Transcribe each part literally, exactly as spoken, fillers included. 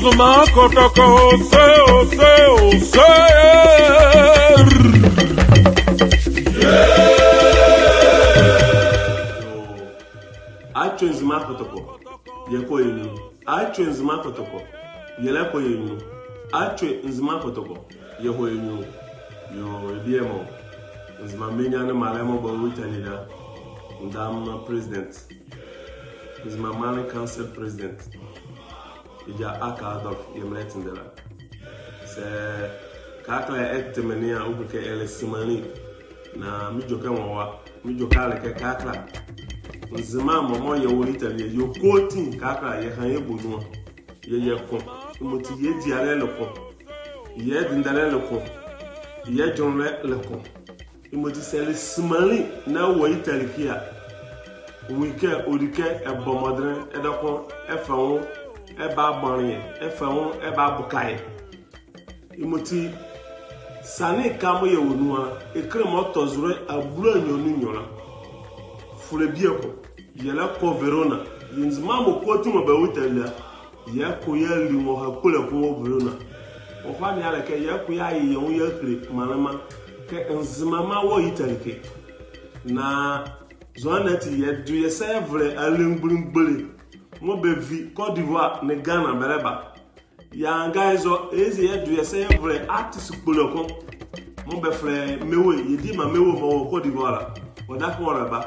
Nzema Kɔtɔkɔ, ose, ose, ose. Atwe Nzema Kɔtɔkɔ, yɛkɔ yɛ nyunlu. Atwe Nzema Kɔtɔkɔ, yɛlɛkɔ yɛ nyunlu. Atwe Nzema Kɔtɔkɔ, yɛhɔ yɛ nyunlu. Yoo, ebiemɔ, Nzema Mrenya nee Maanle mɔɔ bɛwɔ Italy la, ndam president, Nzema Maanle Council president, Egya Aka Adolf, yɛɛ melɛtendɛ la. Saa kɛkala ɛtɛ me ne a, ɔkile kɛ ɛlɛ simanli. Na medwo kɛ nwo a, medwo kɛ a le kɛ kɛkala Nzema mɔ mɔɔ yɛwɔ Italy, yɛ kɔsɔɔti kɛkala yɛha yɛbɔ nu a, yɛyɛ ko. Yemɔti yɛ dialɛ le ko, yɛ dendɛlɛ le ko, yɛ dwenlɛ le ko. Yemɔti saa ɛlɛ simanli na wɔ Italy ɛkɛ a, ɔnwu kɛ ɔdi kɛ ɛbɔ mɔdenle ɛdɔkɔ ɛfa ɛ nwo ɛbabɔ yɛ, ɛfa ɛ nwo ɛbaboka yɛ. Yemɔti siane ɛkɛ mɔɔ yɛwɔ nu a, ɛkɛ mɔɔ tɔ zolɛ abulanwiɔ nee nwiɔ la, folɛ bieko, yɛlɛkɔ Verona. Yɛ Nzema mɔ kɔsɔɔti mɔɔ bɛwɔ Italy la, yɛkɔ yɛali nwɔha kpole ko wɔ Verona. Ɔhane a le kɛ yɛkɔ yɛaye yɛ nwo yɛahile maanlema kɛ Nzemama wɔ Italy ɛkɛ. Na zɔhane ati yɛdo yɛ sa yɛvolɛ arelemgbunli mgbole mɔɔ bɛvi Côte d'Ivoire nee Ghana bɛlɛba. Yɛanga ye zɔ, eza yɛdo yɛ sa yɛvolɛ artist kpole ko mɔɔ bɛfɛlɛ Mewe, yɛ diema Mewe mɔɔ wɔ Côte d'Ivoire la, ɔdaye ɔlɛba.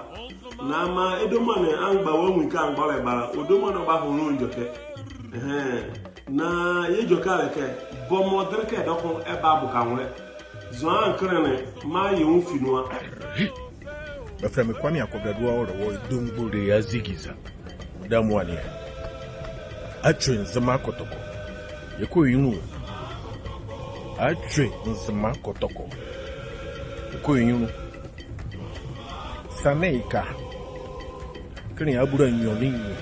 Na maa ɛ dɔmɔ ne amgba, ɔnwu kɛ amgba ɔlɛba la, ɔ dɔmɔ ne ɔbaha ɔ nwo edwɛkɛ. Ɛhɛe. Na yɛdwɛkɛ a le kɛ, bɔ mɔdenle kɛ ɛdɔkɔ ɛbaboka nwolɛ. Zɔhane ankenle ne, maa yɛ nwo fi nu a. Bɛfɛlɛ me Kwame Akɔbladua, ɔlɛwɔ Dongbo de Azigiza. Medame amuala ne a, atwe Nzema Kɔtɔkɔ, yɛkɔ yɛ nyunlu. Atwe Nzema Kɔtɔkɔ, yɛkɔ yɛ nyunlu. Siane ɛkɛ kenle abulanwiɔ nee nwiɔ,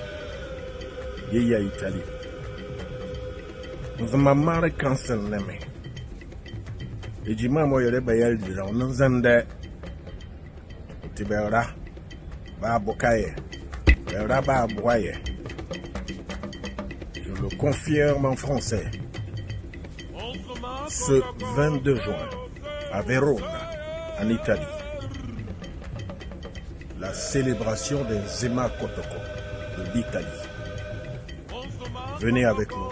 yɛyia Italy. Nzema Maanle Council ne me, egyima mɔɔ yɛlɛba yɛali la, ɔnle nzendɛ. Ɔti bɛra baboka yɛ, bɛra baboa yɛ. Je le confirme en français. Ce vingt-deux juin, à Vérone, en Italie, la célébration des Nzema Kɔtɔkɔ de l'Italie. Venez avec nous.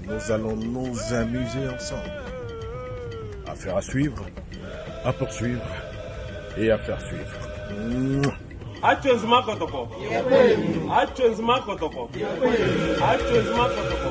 Nous allons nous amuser ensemble. Affaire à suivre, à poursuivre et à faire suivre. Mouah. Atwe Nzema Kɔtɔkɔ. Atwe Nzema Kɔtɔkɔ. Atwe Nzema Kɔtɔkɔ.